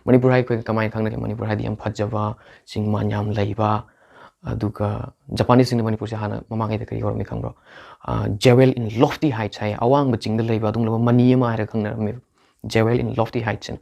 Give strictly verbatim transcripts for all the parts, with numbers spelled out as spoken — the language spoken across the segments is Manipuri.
ꯃꯅꯤꯄꯨꯔ ꯍꯥꯏ ꯑꯩꯈꯣꯏ ꯀꯃꯥꯏꯅ ꯈꯪꯅꯒꯦ? ꯃꯅꯤꯄꯨꯔ ꯍꯥꯏꯗꯤ ꯌꯥꯝ ꯐꯖꯕ, ꯆꯤꯡ ꯃꯥꯟ ꯌꯥꯝ ꯂꯩꯕ, ꯑꯗꯨꯒ ꯖꯄꯥꯅꯤꯁꯁꯤꯡꯅ ꯃꯅꯤꯄꯨꯔꯁꯦ ꯍꯥꯟꯅ ꯃꯃꯥꯡꯉꯩꯗ ꯀꯔꯤ ꯀꯧꯔꯝꯃꯤ ꯈꯪꯕ꯭ꯔꯣ? Jewel in lofty heights ꯍꯥꯏ, ꯑꯋꯥꯡꯕ ꯆꯤꯡꯗ ꯂꯩꯕ ꯑꯗꯨꯒꯨꯝꯂꯕ ꯃꯅꯤ ꯑꯃ ꯍꯥꯏꯔꯒ ꯈꯪꯅꯔꯝꯃꯦꯕ꯫ Jewel in lofty heights ꯍꯥꯏꯅ꯫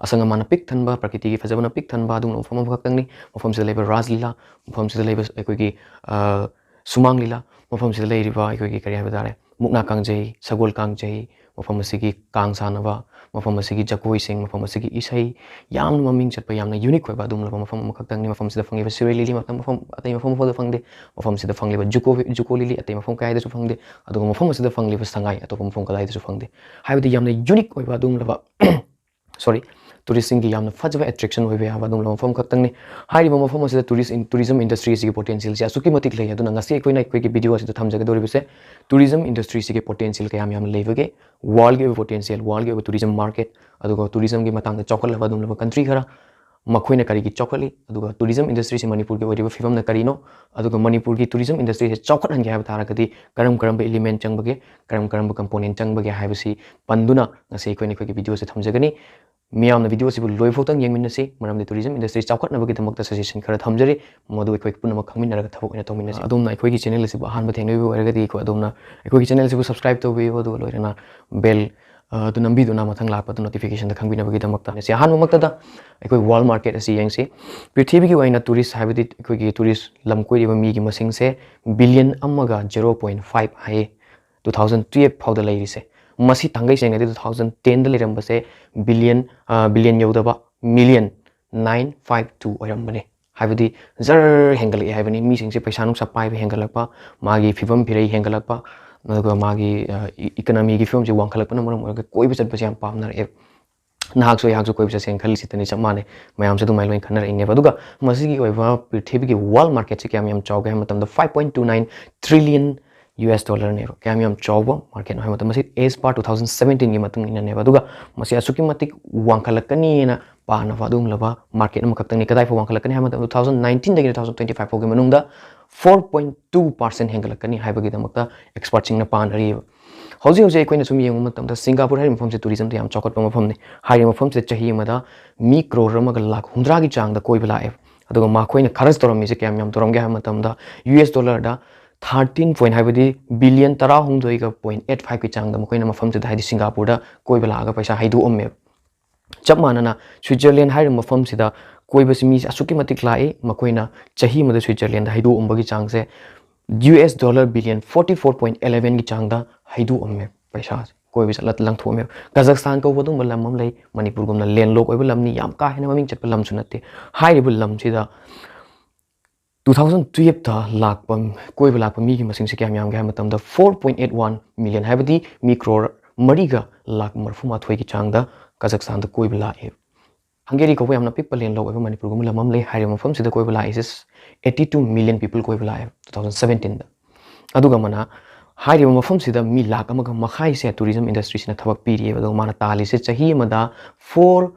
ꯑꯁꯪ ꯑꯃꯥꯟꯅ ꯄꯤꯛ ꯊꯟꯕ, ꯄ꯭ꯔꯀꯤꯇꯤꯒꯤ ꯐꯖꯕꯅ ꯄꯤꯛ ꯊꯟꯕ ꯑꯗꯨꯒꯨꯝꯂꯕ ꯃꯐꯝ ꯑꯃꯈꯛꯇꯪꯅꯤ꯫ ꯃꯐꯝꯁꯤꯗ ꯂꯩꯕ ꯔꯥꯖ ꯂꯤꯂꯥ, ꯃꯐꯝꯁꯤꯗ ꯂꯩꯕ ꯑꯩꯈꯣꯏꯒꯤ, ꯑ, ꯁꯨꯃꯥꯡ ꯂꯤꯂꯥ, ꯃꯐꯝꯁꯤꯗ ꯂꯩꯔꯤꯕ ꯑꯩꯈꯣꯏꯒꯤ ꯀꯔꯤ ꯍꯥꯏꯕ ꯇꯥꯔꯦ, ꯃꯨꯛꯅꯥ ꯀꯥꯡꯖꯩ, ꯁꯒꯣꯜ ꯀꯥꯡꯖꯩ, ꯃꯐꯝ ꯑꯁꯤꯒꯤ ꯀꯥꯡ ꯁꯥꯟꯅꯕ, ꯃꯐꯝ ꯑꯁꯤꯒꯤ ꯖꯒꯣꯏꯁꯤꯡ, ꯃꯐꯝ ꯑꯁꯤꯒꯤ ꯏꯁꯩ, ꯌꯥꯝꯅ ꯃꯃꯤꯡ ꯆꯠꯄ, ꯌꯥꯝꯅ ꯌꯨꯅꯤꯛ ꯑꯣꯏꯕ ꯑꯗꯨꯒꯨꯝꯂꯕ ꯃꯐꯝ ꯑꯃꯈꯛꯇꯪꯅꯤ꯫ ꯃꯐꯝꯁꯤꯗ ꯐꯪꯉꯤꯕ ꯁꯤꯔꯣꯏ ꯂꯤꯂꯤ ꯃꯇꯝ ꯃꯐꯝ ꯑꯇꯩ ꯃꯐꯝ ꯑꯃꯐꯥꯎꯗ ꯐꯪꯗꯦ꯫ ꯃꯐꯝꯁꯤꯗ ꯐꯪꯂꯤꯕ ꯖꯨꯀꯣ, ꯖꯨꯀꯣ ꯂꯤꯂꯤ ꯑꯇꯩ ꯃꯐꯝ ꯀꯌꯥꯗꯁꯨ ꯐꯪꯗꯦ꯫ ꯑꯗꯨꯒ ꯃꯐꯝ ꯑꯁꯤꯗ ꯐꯪꯂꯤꯕ ꯁꯉꯥꯏ ꯑꯇꯣꯞꯄ ꯃꯐꯝ ꯀꯗꯥꯏꯗꯁꯨ ꯐꯪꯗꯦ꯫ ꯍꯥꯏꯕꯗꯤ ꯌꯥꯝꯅ ꯌꯨꯅꯤꯛ ꯑꯣꯏꯕ ꯑꯗꯨꯒꯨꯝꯂꯕ, ꯁꯣꯔꯤ, ꯇꯨꯔꯤꯁꯁꯤꯡꯒꯤ ꯌꯥꯝꯅ ꯐꯖꯕ ꯑꯦꯇ꯭ꯔꯦꯛꯁꯟ ꯑꯣꯏꯕ ꯌꯥꯕ ꯑꯗꯨꯒꯨꯝꯂꯕ ꯃꯐꯝ ꯈꯛꯇꯪꯅꯤ꯫ ꯍꯥꯏꯔꯤꯕ ꯃꯐꯝ ꯑꯁꯤꯗ ꯇꯨꯔꯤꯁ ꯏꯟ-, ꯇꯨꯔꯤꯖꯝ ꯏꯟꯗꯁꯇ꯭ꯔꯤ ꯑꯁꯤꯒꯤ ꯄꯣꯇꯦꯟꯁꯤꯌꯦꯜꯁꯦ ꯑꯁꯨꯛꯀꯤ ꯃꯇꯤꯛ ꯂꯩ꯫ ꯑꯗꯨꯅ ꯉꯁꯤ ꯑꯩꯈꯣꯏꯅ ꯑꯩꯈꯣꯏꯒꯤ ꯚꯤꯗꯤꯑꯣ ꯑꯁꯤꯗ ꯊꯝꯖꯒꯗꯧꯔꯤꯕꯁꯦ ꯇꯨꯔꯤꯖꯝ ꯏꯟꯗꯁꯇ꯭ꯔꯤꯁꯤꯒꯤ ꯄꯣꯇꯦꯟꯁꯤꯌꯦꯜ ꯀꯌꯥꯝ ꯌꯥꯝꯅ ꯂꯩꯕꯒꯦ, ꯋꯥꯔꯜꯒꯤ ꯑꯣꯏꯕ ꯄꯣꯇꯦꯟꯁꯤꯌꯦꯜ, ꯋꯥꯔꯜꯒꯤ ꯑꯣꯏꯕ ꯇꯨꯔꯤꯖꯝ ꯃꯥꯔꯀꯦꯠ, ꯑꯗꯨꯒ ꯇꯨꯔꯤꯖꯝꯒꯤ ꯃꯇꯥꯡꯗ ꯆꯥꯎꯈꯠꯂꯕ ꯑꯗꯨꯒꯨꯝꯂꯕ ꯀꯟꯇ꯭ꯔꯤ ꯈꯔ, ꯃꯈꯣꯏꯅ ꯀꯔꯤꯒꯤ ꯆꯥꯎꯈꯠꯂꯤ, ꯑꯗꯨꯒ ꯇꯨꯔꯤꯖꯝ ꯏꯟꯗꯁꯇ꯭ꯔꯤꯁꯤ ꯃꯅꯤꯄꯨꯔꯒꯤ ꯑꯣꯏꯔꯤꯕ ꯐꯤꯕꯝꯅ ꯀꯔꯤꯅꯣ, ꯑꯗꯨꯒ ꯃꯅꯤꯄꯨꯔꯒꯤ ꯇꯨꯔꯤꯖꯝ ꯏꯟꯗꯁꯇ꯭ꯔꯤꯁꯦ ꯆꯥꯎꯈꯠꯍꯟꯒꯦ ꯍꯥꯏꯕ ꯇꯥꯔꯒꯗꯤ ꯀꯔꯝ ꯀꯔꯝꯕ ꯏꯂꯤꯃꯦꯟ ꯆꯪꯕꯒꯦ, ꯀꯔꯝ ꯀꯔꯝꯕ ꯀꯝꯄꯣꯅꯦꯟ ꯆꯪꯕꯒꯦ ꯍꯥꯏꯕꯁꯤ ꯄꯟꯗꯨꯅ ꯉꯁꯤ ꯑꯩꯈꯣꯏꯅ ꯑꯩꯈꯣꯏꯒꯤ ꯚꯤꯗꯤꯑꯣꯁꯦ ꯊꯝꯖꯒꯅꯤ꯫ ꯃꯤꯌꯥꯝꯅ ꯚꯤꯗꯤꯑꯣ ꯑꯁꯤꯕꯨ ꯂꯣꯏꯐꯥꯎꯇꯪ ꯌꯦꯡꯃꯤꯟꯅꯁꯤ, ꯃꯔꯝꯗꯤ ꯇꯨꯔꯤꯖꯝ ꯏꯟꯗꯁꯇ꯭ꯔꯤ ꯆꯥꯎꯈꯠꯅꯕꯒꯤꯗꯃꯛꯇ ꯁꯖꯦꯁꯟ ꯈꯔ ꯊꯝꯖꯔꯤ, ꯃꯗꯨ ꯑꯩꯈꯣꯏ ꯄꯨꯝꯅꯃꯛ ꯈꯪꯃꯤꯟꯅꯔꯒ ꯊꯕꯛ ꯑꯣꯏꯅ ꯇꯧꯃꯤꯟꯅꯁꯤ꯫ ꯑꯗꯣꯝꯅ ꯑꯩꯈꯣꯏꯒꯤ ꯆꯦꯅꯦꯜ ꯑꯁꯤꯕꯨ ꯑꯍꯥꯟꯕ ꯊꯦꯡꯅꯕꯤꯕ ꯑꯣꯏꯔꯒꯗꯤ ꯑꯩꯈꯣꯏ ꯑꯗꯣꯝꯅ ꯑꯩꯈꯣꯏꯒꯤ ꯆꯦꯅꯦꯜ ꯑꯁꯤꯕꯨ ꯁꯕꯁꯀ꯭ꯔꯥꯏꯕ ꯇꯧꯕꯤꯌꯨ, ꯑꯗꯨꯒ ꯂꯣꯏꯅꯅ ꯕꯦꯜ ꯑꯗꯨ ꯅꯝꯕꯤꯗꯨꯅ ꯃꯊꯪ ꯂꯥꯛꯄꯗ ꯅꯣꯇꯤꯐꯤꯀꯦꯁꯟꯗ ꯈꯪꯕꯤꯅꯕꯒꯤꯗꯃꯛꯇ꯫ ꯁꯤ ꯑꯍꯥꯟꯕꯃꯛꯇꯗ ꯑꯩꯈꯣꯏ ꯋꯥꯔꯜ ꯃꯥꯔꯀꯦꯠ ꯑꯁꯤ ꯌꯦꯡꯁꯤ꯫ ꯄ꯭ꯔꯤꯊꯤꯕꯤꯒꯤ ꯑꯣꯏꯅ ꯇꯨꯔꯤꯁ, ꯍꯥꯏꯕꯗꯤ ꯑꯩꯈꯣꯏꯒꯤ ꯇꯨꯔꯤꯁ ꯂꯝ ꯀꯣꯏꯔꯤꯕ ꯃꯤꯒꯤ ꯃꯁꯤꯡꯁꯦ ꯕꯤꯂꯤꯌꯟ ꯑꯃꯒ ꯖꯦꯔꯣ ꯄꯣꯏꯟ ꯐꯥꯏꯚ ꯍꯥꯏꯌꯦ꯫ Two thousand twelve ꯐꯥꯎꯗ ꯂꯩꯔꯤꯁꯦ꯫ ꯃꯁꯤ ꯊꯥꯡꯒꯩ ꯁꯦꯡꯅꯗꯤ two thousand tenꯗ ꯂꯩꯔꯝꯕꯁꯦ ꯕꯤꯂꯤꯌꯟ, ꯑ, ꯕꯤꯂꯤꯌꯟ ꯌꯧꯗꯕ, ꯃꯤꯂꯤꯌꯟ nine five two ꯑꯣꯏꯔꯝꯕꯅꯦ꯫ ꯍꯥꯏꯕꯗꯤ ꯖꯔ ꯍꯦꯟꯒꯠꯂꯛꯑꯦ ꯍꯥꯏꯕꯅꯤ꯫ ꯃꯤꯁꯤꯡꯁꯦ ꯄꯩꯁꯥ ꯅꯨꯡꯁꯥ ꯄꯥꯏꯕ ꯍꯦꯟꯒꯠꯂꯛꯄ, ꯃꯥꯒꯤ ꯐꯤꯕꯝ ꯐꯤꯔꯩ ꯍꯦꯟꯒꯠꯂꯛꯄ, ꯑꯗꯨꯒ ꯃꯥꯒꯤ, ꯑ, ꯏ-, ꯏꯀꯅꯃꯤꯒꯤ ꯐꯤꯕꯝꯁꯦ ꯋꯥꯡꯈꯠꯂꯛꯄꯅ ꯃꯔꯝ ꯑꯣꯏꯔꯒ ꯀꯣꯏꯕ ꯆꯠꯄꯁꯦ ꯌꯥꯝ ꯄꯥꯝꯅꯔꯛꯑꯦ꯫ ꯅꯍꯥꯛꯁꯨ ꯑꯩꯍꯥꯛꯁꯨ ꯀꯣꯏꯕ ꯆꯠꯁꯦꯅ ꯈꯜꯂꯤꯁꯤꯗꯅꯤ, ꯆꯞ ꯃꯥꯟꯅꯩ꯫ ꯃꯌꯥꯝꯁꯨ ꯑꯗꯨꯃꯥꯏꯅ ꯂꯣꯏꯅ ꯈꯟꯅꯔꯛꯏꯅꯦꯕ꯫ ꯑꯗꯨꯒ ꯃꯁꯤꯒꯤ ꯑꯣꯏꯕ ꯄ꯭ꯔꯤꯊꯤꯕꯤꯒꯤ ꯋꯥꯔꯜ ꯃꯥꯔꯀꯦꯠꯁꯦ ꯀꯌꯥꯝ ꯌꯥꯝ ꯆꯥꯎꯒꯦ ꯍꯥꯏꯕ ꯃꯇꯝꯗ five point two nine trillion US dollarꯅꯦꯕ꯫ ꯀꯌꯥꯝ ꯌꯥꯝ ꯆꯥꯎꯕ ꯃꯥꯔꯀꯦꯠꯅꯣ ꯍꯥꯏꯕ ꯃꯇꯝꯗ, ꯃꯁꯤ as per two thousand seventeenꯒꯤ ꯃꯇꯨꯡ ꯏꯟꯅꯅꯦꯕ꯫ ꯑꯗꯨꯒ ꯃꯁꯤ ꯑꯁꯨꯛꯀꯤ ꯃꯇꯤꯛ ꯋꯥꯡꯈꯠꯂꯛꯀꯅꯤꯅ ꯄꯥꯅꯕ ꯑꯗꯨꯒꯨꯝꯂꯕ ꯃꯥꯔꯀꯦꯠ ꯑꯃꯈꯛꯇꯪꯅꯤ꯫ ꯀꯗꯥꯏ ꯐꯥꯎ ꯋꯥꯡꯈꯠꯂꯛꯀꯅꯤ ꯍꯥꯏꯕ ꯃꯇꯝꯗ, two thousand nineteenꯗꯒꯤꯅ two thousand twenty five ꯐꯥꯎꯒꯤ ꯃꯅꯨꯡꯗ four point two percent ꯍꯦꯟꯒꯠꯂꯛꯀꯅꯤ ꯍꯥꯏꯕꯒꯤꯗꯃꯛꯇ ꯑꯦꯛꯁꯄꯔꯠꯁꯤꯡꯅ ꯄꯥꯅꯔꯤꯕ꯫ ꯍꯧꯖꯤꯛ ꯍꯧꯖꯤꯛ ꯑꯩꯈꯣꯏꯅ ꯁꯨꯝ ꯌꯦꯡꯕ ꯃꯇꯝꯗ ꯁꯤꯡꯒꯥꯄꯨꯔ ꯍꯥꯏꯔꯤꯕ ꯃꯐꯝꯁꯦ tourismꯗ ꯌꯥꯝ ꯆꯥꯎꯈꯠꯄ ꯃꯐꯝꯅꯤ꯫ ꯍꯥꯏꯔꯤꯕ ꯃꯐꯝꯁꯤꯗ ꯆꯍꯤ ꯑꯃꯗ ꯃꯤ ꯀ꯭ꯔꯣꯔ ꯑꯃꯒ ꯂꯥꯛ ꯍꯨꯝꯗ꯭ꯔꯥꯒꯤ ꯆꯥꯡꯗ ꯀꯣꯏꯕ ꯂꯥꯛꯑꯦ꯫ ꯑꯗꯨꯒ ꯃꯈꯣꯏꯅ ꯈꯔꯁ ꯇꯧꯔꯝꯃꯤꯁꯦ ꯀꯌꯥꯝ ꯌꯥꯝ ꯇꯧꯔꯝꯒꯦ ꯍꯥꯏꯕ ꯃꯇꯝꯗ ꯌꯨ ꯑꯦꯁ ꯗꯣꯂꯔꯗ ꯊꯥꯔꯇꯤꯟ ꯄꯣꯏꯟ ꯍꯥꯏꯕꯗꯤ ꯕꯤꯂꯤꯌꯟ ꯇꯔꯥꯍꯨꯝꯗꯣꯏꯒ ꯄꯣꯏꯟ ꯑꯩꯠ ꯐꯥꯏꯚꯀꯤ ꯆꯥꯡꯗ ꯃꯈꯣꯏꯅ ꯃꯐꯝꯁꯤꯗ ꯍꯥꯏꯗꯤ ꯁꯤꯡꯒꯥꯄꯨꯔꯗ ꯀꯣꯏꯕ ꯂꯥꯛꯑꯒ ꯄꯩꯁꯥ ꯍꯩꯗꯣꯛꯑꯝꯃꯦꯕ꯫ ꯆꯞ ꯃꯥꯟꯅꯅ ꯁ꯭ꯋꯤꯠꯖꯔꯂꯦꯟ ꯍꯥꯏꯔꯤꯕ ꯃꯐꯝꯁꯤꯗ ꯀꯣꯏꯕꯁꯤ ꯃꯤꯁꯦ ꯑꯁꯨꯛꯀꯤ ꯃꯇꯤꯛ ꯂꯥꯛꯏ꯫ ꯃꯈꯣꯏꯅ ꯆꯍꯤ ꯑꯃꯗ ꯁ꯭ꯋꯤꯠꯖꯔꯂꯦꯟꯗ ꯍꯩꯗꯣꯛꯑꯝꯕꯒꯤ ꯆꯥꯡꯁꯦ U S dollar billion forty four point ꯑꯦꯂꯦꯚꯦꯟꯒꯤ ꯆꯥꯡꯗ ꯍꯩꯗꯣꯛꯑꯝꯃꯦ ꯄꯩꯁꯥꯁꯦ꯫ ꯀꯣꯏꯕ ꯆꯠꯂ ꯂꯪꯊꯣꯛꯑꯝꯃꯦ꯫ ꯀꯖꯥꯛꯁꯇꯥꯟ ꯀꯧꯕ ꯑꯗꯨꯒꯨꯝꯕ ꯂꯝ ꯑꯃ ꯂꯩ꯫ ꯃꯅꯤꯄꯨꯔꯒꯨꯝꯅ ꯂꯦꯟꯂꯣꯛ ꯑꯣꯏꯕ ꯂꯝꯅꯤ, ꯌꯥꯝ ꯀꯥ ꯍꯦꯟꯅ ꯃꯃꯤꯡ ꯆꯠꯄ ꯂꯝꯁꯨ ꯅꯠꯇꯦ꯫ ꯍꯥꯏꯔꯤꯕ ꯂꯝꯁꯤꯗ ꯇꯨ ꯊꯥꯎꯖꯟ ꯇꯨꯌꯦꯜꯞꯇ ꯂꯥꯛꯄ, ꯀꯣꯏꯕ ꯂꯥꯛꯄ ꯃꯤꯒꯤ ꯃꯁꯤꯡꯁꯦ ꯀꯌꯥꯝ ꯌꯥꯝꯒꯦ ꯍꯥꯏꯕ ꯃꯇꯝꯗ four point eight one million, ꯍꯥꯏꯕꯗꯤ ꯃꯤ ꯀ꯭ꯔꯣꯔ ꯃꯔꯤꯒ ꯂꯥꯛ ꯃꯔꯤꯐꯨ ꯃꯥꯊꯣꯏꯒꯤ ꯆꯥꯡꯗ ꯀꯖꯥꯛꯁꯇꯥꯟꯗ ꯀꯣꯏꯕ ꯂꯥꯛꯑꯦ꯫ ꯍꯪꯒꯦꯔꯤ ꯀꯧꯕ ꯌꯥꯝꯅ ꯄꯤꯛꯄ ꯂꯦꯟꯂꯣꯛ ꯑꯣꯏꯕ ꯃꯅꯤꯄꯨꯔꯒꯨꯝꯕ ꯂꯝ ꯑꯃ ꯂꯩ꯫ ꯍꯥꯏꯔꯤꯕ ꯃꯐꯝꯁꯤꯗ ꯀꯣꯏꯕ ꯂꯥꯛꯏꯁꯦ ꯑꯩꯠꯇꯤ ꯇꯨ ꯃꯤꯂꯤꯌꯟ ꯄꯤꯄꯜ ꯀꯣꯏꯕ ꯂꯥꯛꯑꯦ ꯇꯨ ꯊꯥꯎꯖꯟ ꯁꯕꯦꯟꯇꯤꯟꯗ꯫ ꯑꯗꯨꯒ ꯑꯃꯅ ꯍꯥꯏꯔꯤꯕ ꯃꯐꯝꯁꯤꯗ ꯃꯤ ꯂꯥꯛ ꯑꯃꯒ ꯃꯈꯥꯏꯁꯦ ꯇꯨꯔꯤꯖꯝ ꯏꯟꯗꯁꯇ꯭ꯔꯤꯁꯤꯅ ꯊꯕꯛ ꯄꯤꯔꯤꯑꯕ꯫ ꯑꯗꯨꯒ ꯃꯥꯅ ꯇꯥꯜꯂꯤꯁꯦ ꯆꯍꯤ ꯑꯃꯗ ꯐꯣꯔ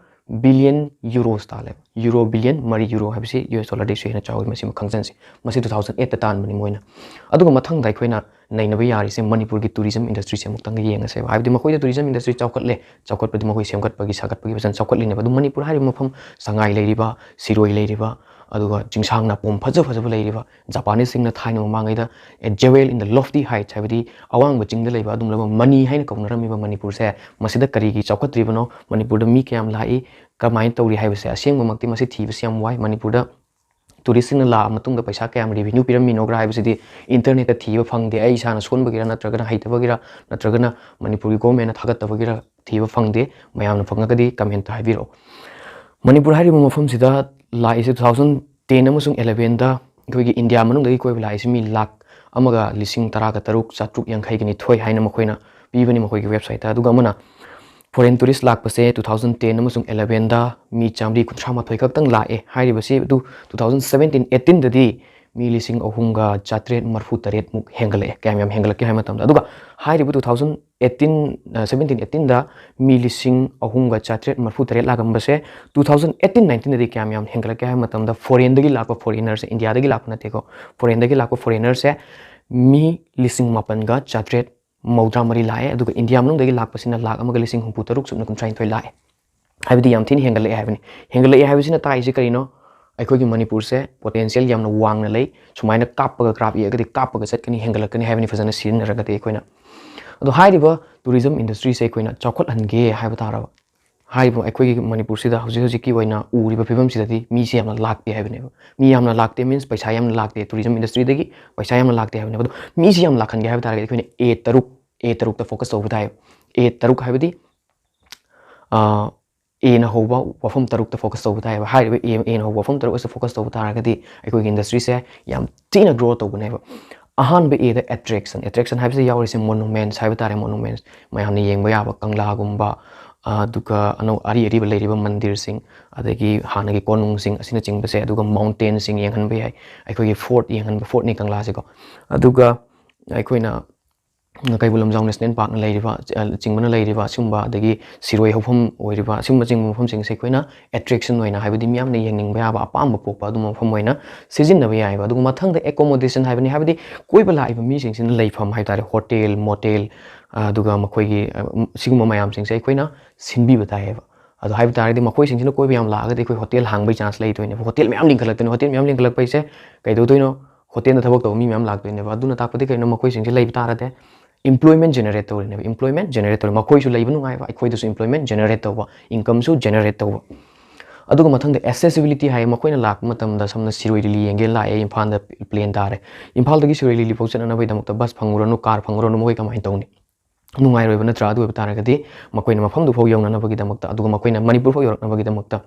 ꯕꯤꯂꯤꯌꯟ ꯌꯨꯔꯣꯁ ꯇꯥꯜꯂꯦ꯫ ꯌꯨꯔꯣ ꯕꯤꯂꯤꯌꯟ ꯃꯔꯤ, ꯌꯨꯔꯣ ꯍꯥꯏꯕꯁꯤ ꯌꯨ ꯑꯦꯁ ꯗꯣꯂꯔꯗꯩꯁꯨ ꯍꯦꯟꯅ ꯆꯥꯎꯋꯤ, ꯃꯁꯤꯃ ꯈꯪꯖꯟꯁꯤ꯫ ꯃꯁꯤ ꯇꯨ ꯊꯥꯎꯖꯟ ꯑꯩꯠꯇ ꯇꯥꯟꯕꯅꯤ ꯃꯣꯏꯅ꯫ ꯑꯗꯨꯒ ꯃꯊꯪꯗ ꯑꯩꯈꯣꯏꯅ ꯅꯩꯅꯕ ꯌꯥꯔꯤꯁꯦ ꯃꯅꯤꯄꯨꯔꯒꯤ ꯇꯨꯔꯤꯖꯝ ꯏꯟꯗꯁꯇ꯭ꯔꯤꯁꯦ ꯑꯃꯨꯛꯇꯪꯒ ꯌꯦꯡꯉꯁꯦꯕ꯫ ꯍꯥꯏꯕꯗꯤ ꯃꯈꯣꯏꯗ ꯇꯨꯔꯤꯖꯝ ꯏꯟꯗꯁꯇ꯭ꯔꯤ ꯆꯥꯎꯈꯠꯂꯦ, ꯆꯥꯎꯈꯠꯄꯗꯤ ꯃꯈꯣꯏ ꯁꯦꯝꯒꯠꯄꯒꯤ ꯁꯥꯒꯠꯄꯒꯤ ꯐꯖꯅ ꯆꯥꯎꯈꯠꯂꯤꯅꯦꯕ꯫ ꯑꯗꯨ ꯃꯅꯤꯄꯨꯔ ꯍꯥꯏꯔꯤꯕ ꯃꯐꯝ ꯁꯉꯥꯏ ꯂꯩꯔꯤꯕ, ꯁꯤꯔꯣꯏ ꯂꯩꯔꯤꯕ, ꯑꯗꯨꯒ ꯆꯤꯡꯁꯥꯡ ꯅꯥꯄꯣꯝ ꯐꯖ ꯐꯖꯕ ꯂꯩꯔꯤꯕ, ꯖꯄꯥꯅꯤꯁꯁꯤꯡꯅ ꯊꯥꯏꯅ ꯃꯃꯥꯡꯉꯩꯗ "A jewel in the lofty heights" ꯍꯥꯏꯕꯗꯤ ꯑꯋꯥꯡꯕ ꯆꯤꯡꯗ ꯂꯩꯕ ꯑꯗꯨꯒꯨꯝꯂꯕ ꯃꯅꯤ ꯍꯥꯏꯅ ꯀꯧꯅꯔꯝꯃꯤꯕ ꯃꯅꯤꯄꯨꯔꯁꯦ ꯃꯁꯤꯗ ꯀꯔꯤꯒꯤ ꯆꯥꯎꯈꯠꯇ꯭ꯔꯤꯕꯅꯣ, ꯃꯅꯤꯄꯨꯔꯗ ꯃꯤ ꯀꯌꯥꯝ ꯂꯥꯛꯏ, ꯀꯃꯥꯏꯅ ꯇꯧꯔꯤ ꯍꯥꯏꯕꯁꯦ ꯑꯁꯦꯡꯕꯃꯛꯇꯤ ꯃꯁꯤ ꯊꯤꯕꯁꯤ ꯌꯥꯝ ꯋꯥꯏ꯫ ꯃꯅꯤꯄꯨꯔꯗ ꯇꯨꯔꯤꯁꯁꯤꯡꯅ ꯂꯥꯛꯑ ꯃꯇꯨꯡꯗ ꯄꯩꯁꯥ ꯀꯌꯥꯝ ꯔꯦꯚꯤꯅ꯭ꯌꯨ ꯄꯤꯔꯝꯃꯤꯅꯣꯒ꯭ꯔꯥ ꯍꯥꯏꯕꯁꯤꯗꯤ ꯏꯟꯇꯔꯅꯦꯠꯇ ꯊꯤꯕ ꯐꯪꯗꯦ꯫ ꯑꯩ ꯏꯁꯥꯅ ꯁꯣꯟꯕꯒꯤꯔ ꯅꯠꯇ꯭ꯔꯒꯅ ꯍꯩꯇꯕꯒꯤꯔ ꯅꯠꯇ꯭ꯔꯒꯅ ꯃꯅꯤꯄꯨꯔꯒꯤ ꯒꯣꯔꯃꯦꯟꯅ ꯊꯥꯒꯠꯇꯕꯒꯤꯔ ꯊꯤꯕ ꯐꯪꯗꯦ꯫ ꯃꯌꯥꯝꯅ ꯐꯪꯉꯒꯗꯤ ꯀꯃꯦꯟꯇ ꯍꯥꯏꯕꯤꯔꯛꯑꯣ꯫ ꯃꯅꯤꯄꯨꯔ ꯍꯥꯏꯔꯤꯕ ꯃꯐꯝꯁꯤꯗ ꯂꯥꯛꯏꯁꯦ ꯇꯨ ꯊꯥꯎꯖꯟ ꯇꯦꯟ ꯑꯃꯁꯨꯡ ꯑꯦꯂꯦꯚꯦꯟꯗ ꯑꯩꯈꯣꯏꯒꯤ ꯏꯟꯗꯤꯌꯥ ꯃꯅꯨꯡꯗꯒꯤ ꯀꯣꯏꯕ ꯂꯥꯛꯏꯁꯦ ꯃꯤ ꯂꯥꯛ ꯑꯃꯒ ꯂꯤꯁꯤꯡ ꯇꯔꯥꯒ ꯇꯔꯨꯛ ꯆꯥꯇ꯭ꯔꯨꯛ ꯌꯥꯡꯈꯩꯒ ꯅꯤꯊꯣꯏ ꯍꯥꯏꯅ ꯃꯈꯣꯏꯅ ꯄꯤꯕꯅꯤ ꯃꯈꯣꯏꯒꯤ ꯋꯦꯕꯁꯥꯏꯠꯇ꯫ ꯑꯗꯨꯒ ꯑꯃꯅ ꯐꯣꯔꯦꯟ ꯇꯨꯔꯤꯁ ꯂꯥꯛꯄꯁꯦ ꯇꯨ ꯊꯥꯎꯖꯟ ꯇꯦꯟ ꯑꯃꯁꯨꯡ ꯑꯦꯂꯦꯚꯦꯟꯗ ꯃꯤ ꯆꯥꯝꯃꯔꯤ ꯀꯨꯟꯊ꯭ꯔꯥ ꯃꯥꯊꯣꯏ ꯈꯛꯇꯪ ꯂꯥꯛꯑꯦ꯫ ꯍꯥꯏꯔꯤꯕꯁꯤ ꯑꯗꯨ ꯇꯨ ꯊꯥꯎꯖꯟ ꯁꯕꯦꯟꯇꯤꯟ ꯑꯩꯠꯇꯤꯟꯗꯗꯤ ꯃꯤ ꯂꯤꯁꯤꯡ ꯑꯍꯨꯝꯒ ꯆꯥꯇ꯭ꯔꯦꯠ ꯃꯔꯐꯨ ꯇꯔꯦꯠꯃꯨꯛ ꯍꯦꯟꯒꯠꯂꯛꯑꯦ꯫ ꯀꯌꯥꯝ ꯌꯥꯝ ꯍꯦꯟꯒꯠꯂꯛꯀꯦ ꯍꯥꯏꯕ ꯃꯇꯝꯗ, ꯑꯗꯨꯒ ꯍꯥꯏꯔꯤꯕ ꯇꯨ ꯊꯥꯎꯖꯟ ꯑꯩꯠꯇꯤꯟ, ꯁꯕꯦꯟꯇꯤꯟ ꯑꯩꯠꯇꯤꯟꯗ ꯃꯤ ꯂꯤꯁꯤꯡ ꯑꯍꯨꯝꯒ ꯆꯥꯇ꯭ꯔꯦꯠ ꯃꯔꯐꯨ ꯇꯔꯦꯠ ꯂꯥꯛꯑꯝꯕꯁꯦ ꯇꯨ ꯊꯥꯎꯖꯟ ꯑꯩꯠꯇꯤꯟ ꯅꯥꯏꯟꯇꯤꯟꯗꯗꯤ ꯀꯌꯥꯝ ꯌꯥꯝ ꯍꯦꯟꯒꯠꯂꯛꯀꯦ ꯍꯥꯏꯕ ꯃꯇꯝꯗ, ꯐꯣꯔꯦꯟꯗꯒꯤ ꯂꯥꯛꯄ ꯐꯣꯔꯦꯅꯔꯁꯦ, ꯏꯟꯗꯤꯌꯥꯗꯒꯤ ꯂꯥꯛꯄ ꯅꯠꯇꯦꯀꯣ, ꯐꯣꯔꯦꯟꯗꯒꯤ ꯂꯥꯛꯄ ꯐꯣꯔꯦꯅꯔꯁꯦ ꯃꯤ ꯂꯤꯁꯤꯡ ꯃꯥꯄꯟꯒ ꯆꯥꯇ꯭ꯔꯦꯠ ꯃꯧꯗ꯭ꯔꯥ ꯃꯔꯤ ꯂꯥꯛꯑꯦ, ꯑꯗꯨꯒ ꯏꯟꯗꯤꯌꯥ ꯃꯅꯨꯡꯗꯒꯤ ꯂꯥꯛꯄꯁꯤꯅ ꯂꯥꯛ ꯑꯃꯒ ꯂꯤꯁꯤꯡ ꯍꯨꯝꯐꯨ ꯇꯔꯨꯛ ꯁꯨꯞꯅ ꯀꯨꯟꯊ꯭ꯔꯥ ꯅꯤꯊꯣꯏ ꯂꯥꯛꯑꯦ꯫ ꯍꯥꯏꯕꯗꯤ ꯌꯥꯝ ꯊꯤꯅ ꯍꯦꯟꯒꯠꯂꯛꯑꯦ ꯍꯥꯏꯕꯅꯤ꯫ ꯍꯦꯟꯒꯠꯂꯛꯑꯦ ꯍꯥꯏꯕꯁꯤꯅ ꯇꯥꯛꯏꯁꯦ ꯀꯔꯤꯅꯣ? ꯑꯩꯈꯣꯏꯒꯤ ꯃꯅꯤꯄꯨꯔꯁꯦ ꯄꯣꯇꯦꯟꯁꯤꯌꯦꯜ ꯌꯥꯝꯅ ꯋꯥꯡꯅ ꯂꯩ꯫ ꯁꯨꯃꯥꯏꯅ ꯀꯥꯞꯄꯒ ꯀ꯭ꯔꯥꯞ ꯌꯦꯛꯑꯒꯗꯤ ꯀꯥꯞꯄꯒ ꯆꯠꯀꯅꯤ, ꯍꯦꯟꯒꯠꯂꯛꯀꯅꯤ ꯍꯥꯏꯕꯅꯤ, ꯐꯖꯅ ꯁꯤꯖꯤꯟꯅꯔꯒꯗꯤ ꯑꯩꯈꯣꯏꯅ꯫ ꯑꯗꯣ ꯍꯥꯏꯔꯤꯕ ꯇꯨꯔꯤꯖꯝ ꯏꯟꯗꯁꯇ꯭ꯔꯤꯁꯦ ꯑꯩꯈꯣꯏꯅ ꯆꯥꯎꯈꯠꯍꯟꯒꯦ ꯍꯥꯏꯕ ꯇꯥꯔꯕ, ꯍꯥꯏꯔꯤꯕ ꯑꯩꯈꯣꯏꯒꯤ ꯃꯅꯤꯄꯨꯔꯁꯤꯗ ꯍꯧꯖꯤꯛ ꯍꯧꯖꯤꯛꯀꯤ ꯑꯣꯏꯅ ꯎꯔꯤꯕ ꯐꯤꯕꯝꯁꯤꯗꯗꯤ ꯃꯤꯁꯦ ꯌꯥꯝꯅ ꯂꯥꯛꯇꯦ ꯍꯥꯏꯕꯅꯦꯕ꯫ ꯃꯤ ꯌꯥꯝꯅ ꯂꯥꯛꯇꯦ means ꯄꯩꯁꯥ ꯌꯥꯝꯅ ꯂꯥꯛꯇꯦ, ꯇꯨꯔꯤꯖꯝ ꯏꯟꯗꯁꯇ꯭ꯔꯤꯗꯒꯤ ꯄꯩꯁꯥ ꯌꯥꯝꯅ ꯂꯥꯛꯇꯦ ꯍꯥꯏꯕꯅꯦꯕ꯫ ꯑꯗꯣ ꯃꯤꯁꯤ ꯌꯥꯝ ꯂꯥꯛꯍꯟꯒꯦ ꯍꯥꯏꯕ ꯇꯥꯔꯒꯗꯤ ꯑꯩꯈꯣꯏꯅ ꯑꯦ ꯇꯔꯨꯛ, ꯑꯦ ꯇꯔꯨꯛꯇ ꯐꯣꯀꯁ ꯇꯧꯕ ꯇꯥꯏ꯫ ꯑꯦ ꯇꯔꯨꯛ ꯍꯥꯏꯕꯗꯤ, ꯑ, ꯑꯦꯅ ꯍꯧꯕ ꯋꯥꯐꯝ ꯇꯔꯨꯛꯇ ꯐꯣꯀꯁ ꯇꯧꯕ ꯇꯥꯏꯌꯦꯕ꯫ ꯍꯥꯏꯔꯤꯕ ꯑꯦ, ꯑꯦꯅ ꯍꯧꯕ ꯋꯥꯐꯝ ꯇꯔꯨꯛ ꯑꯁꯤ ꯐꯣꯀꯁ ꯇꯧꯕ ꯇꯥꯔꯒꯗꯤ ꯑꯩꯈꯣꯏꯒꯤ ꯏꯟꯗꯁꯇ꯭ꯔꯤꯁꯦ ꯌꯥꯝ ꯊꯤꯅ ꯒ꯭ꯔꯣ ꯇꯧꯒꯅꯦꯕ꯫ ꯑꯍꯥꯟꯕ ꯑꯦꯗ ꯑꯦꯇ꯭ꯔꯦꯛꯁꯟ, ꯑꯦꯇ꯭ꯔꯦꯛꯁꯟ ꯍꯥꯏꯕꯁꯤ ꯌꯥꯎꯔꯤꯁꯦ ꯃꯣꯅꯨꯃꯦꯟꯠꯁ ꯍꯥꯏꯕ ꯇꯥꯔꯦ, ꯃꯣꯅꯨꯃꯦꯟꯠꯁ, ꯃꯌꯥꯝꯅ ꯌꯦꯡꯕ ꯌꯥꯕ ꯀꯪꯂꯥꯒꯨꯝꯕ, ꯑꯗꯨꯒ ꯑꯅꯧ-, ꯑꯔꯤ ꯑꯔꯤꯕ ꯂꯩꯔꯤꯕ ꯃꯟꯗꯤꯔꯁꯤꯡ, ꯑꯗꯒꯤ ꯍꯥꯟꯅꯒꯤ ꯀꯣꯅꯨꯡꯁꯤꯡ ꯑꯁꯤꯅꯆꯤꯡꯕꯁꯦ, ꯑꯗꯨꯒ ꯃꯥꯎꯟꯇꯦꯟꯁꯤꯡ ꯌꯦꯡꯍꯟꯕ ꯌꯥꯏ꯫ ꯑꯩꯈꯣꯏꯒꯤ ꯐꯣꯔꯠ ꯌꯦꯡꯍꯟꯕ, ꯐꯣꯔꯠꯅꯤ ꯀꯪꯂꯥꯁꯦꯀꯣ꯫ ꯑꯗꯨꯒ ꯑꯩꯈꯣꯏꯅ ꯀꯩꯕꯨꯜ ꯂꯝꯖꯥꯎ ꯅꯦꯁꯅꯦꯜ ꯄꯥꯔꯛꯅ ꯂꯩꯔꯤꯕ, ꯑ, ꯆꯤꯡꯕꯅ ꯂꯩꯔꯤꯕ ꯑꯁꯤꯒꯨꯝꯕ, ꯑꯗꯒꯤ ꯁꯤꯔꯣꯏ ꯍꯧꯐꯝ ꯑꯣꯏꯔꯤꯕ, ꯑꯁꯤꯒꯨꯝꯕꯆꯤꯡꯕ ꯃꯐꯝꯁꯤꯡꯁꯦ ꯑꯩꯈꯣꯏꯅ ꯑꯦꯇ꯭ꯔꯦꯛꯁꯟ ꯑꯣꯏꯅ, ꯍꯥꯏꯕꯗꯤ ꯃꯤꯌꯥꯝꯅ ꯌꯦꯡꯅꯤꯡꯕ ꯌꯥꯕ, ꯑꯄꯥꯝꯕ ꯄꯣꯛꯄ ꯑꯗꯨꯝꯕ ꯃꯐꯝ ꯑꯣꯏꯅ ꯁꯤꯖꯤꯟꯅꯕ ꯌꯥꯏꯑꯕ꯫ ꯑꯗꯨꯒ ꯃꯊꯪꯗ ꯑꯦꯀꯣꯃꯣꯗꯦꯁꯟ ꯍꯥꯏꯕꯅꯤ, ꯍꯥꯏꯕꯗꯤ ꯀꯣꯏꯕ ꯂꯥꯛꯏꯕ ꯃꯤꯁꯤꯡꯁꯤꯅ ꯂꯩꯐꯝ ꯍꯥꯏ ꯇꯥꯔꯦ, ꯍꯣꯇꯦꯜ, ꯃꯣꯇꯦꯜ, ꯑꯗꯨꯒ ꯃꯈꯣꯏꯒꯤ, ꯑ, ꯁꯤꯒꯨꯝꯕ ꯃꯌꯥꯝꯁꯤꯡꯁꯦ ꯑꯩꯈꯣꯏꯅ ꯁꯤꯟꯕꯤꯕ ꯇꯥꯏꯌꯦꯕ꯫ ꯑꯗꯣ ꯍꯥꯏꯕ ꯇꯥꯔꯒꯗꯤ ꯃꯈꯣꯏꯁꯤꯡꯁꯤꯅ ꯀꯣꯏꯕ ꯌꯥꯝ ꯂꯥꯛꯑꯒꯗꯤ ꯑꯩꯈꯣꯏ ꯍꯣꯇꯦꯜ ꯍꯥꯡꯕꯒꯤ ꯆꯥꯟꯁ ꯂꯩꯗꯣꯏꯅꯦꯕ꯫ ꯍꯣꯇꯦꯜ ꯃꯌꯥꯝ ꯂꯤꯡꯈꯠꯂꯛꯇꯣꯏꯅꯦ꯫ ꯍꯣꯇꯦꯜ ꯃꯌꯥꯝ ꯂꯤꯡꯈꯠꯂꯛꯄꯩꯁꯦ ꯀꯩꯗꯧꯗꯣꯏꯅꯣ? ꯍꯣꯇꯦꯜꯗ ꯊꯕꯛ ꯇꯧꯕ ꯃꯤ ꯃꯌꯥꯝ ꯂꯥꯛꯇꯣꯏꯅꯦꯕ꯫ ꯑꯗꯨꯅ ꯇꯥꯛꯄꯗꯤ ꯀꯩꯅꯣ? ꯃꯈꯣꯏꯁꯤꯡꯁꯦ ꯂꯩꯕ ꯇꯥꯔꯗꯤ employment generate ꯇꯧꯔꯤꯅꯦꯕ, employment generate ꯇꯧꯔꯤ꯫ ꯃꯈꯣꯏꯁꯨ ꯂꯩꯕ ꯅꯨꯡꯉꯥꯏꯕ, ꯑꯩꯈꯣꯏꯗꯁꯨ employment generate ꯇꯧꯕ, incomeꯁꯨ generate ꯇꯧꯕ꯫ ꯑꯗꯨꯒ ꯃꯊꯪꯗ accessibility ꯍꯥꯏ, ꯃꯈꯣꯏꯅ ꯂꯥꯛꯄ ꯃꯇꯝꯗ ꯁꯝꯅ ꯁꯤꯔꯣꯏ ꯂꯤꯂꯤ ꯌꯦꯡꯒꯦ ꯂꯥꯛꯑꯦ, ꯏꯝꯐꯥꯜꯗ ꯄ꯭ꯂꯦꯟ ꯇꯥꯔꯦ, ꯏꯝꯐꯥꯜꯗꯒꯤ ꯁꯤꯔꯣꯏ ꯂꯤꯂꯤ ꯐꯥꯎ ꯆꯠꯅꯅꯕꯒꯤꯗꯃꯛꯇ ꯕꯁ ꯐꯪꯉꯨꯔꯅꯨ, ꯀꯥꯔ ꯐꯪꯉꯨꯔꯅꯨ, ꯃꯈꯣꯏ ꯀꯃꯥꯏꯅ ꯇꯧꯅꯤ? ꯅꯨꯡꯉꯥꯏꯔꯣꯏꯕ ꯅꯠꯇ꯭ꯔꯥ? ꯑꯗꯨ ꯑꯣꯏꯕ ꯇꯥꯔꯒꯗꯤ ꯃꯈꯣꯏꯅ ꯃꯐꯝꯗꯨ ꯐꯥꯎ ꯌꯧꯅꯅꯕꯒꯤꯗꯃꯛꯇ, ꯑꯗꯨꯒ ꯃꯈꯣꯏꯅ ꯃꯅꯤꯄꯨꯔ ꯐꯥꯎ ꯌꯧꯔꯛꯅꯕꯒꯤꯗꯃꯛꯇ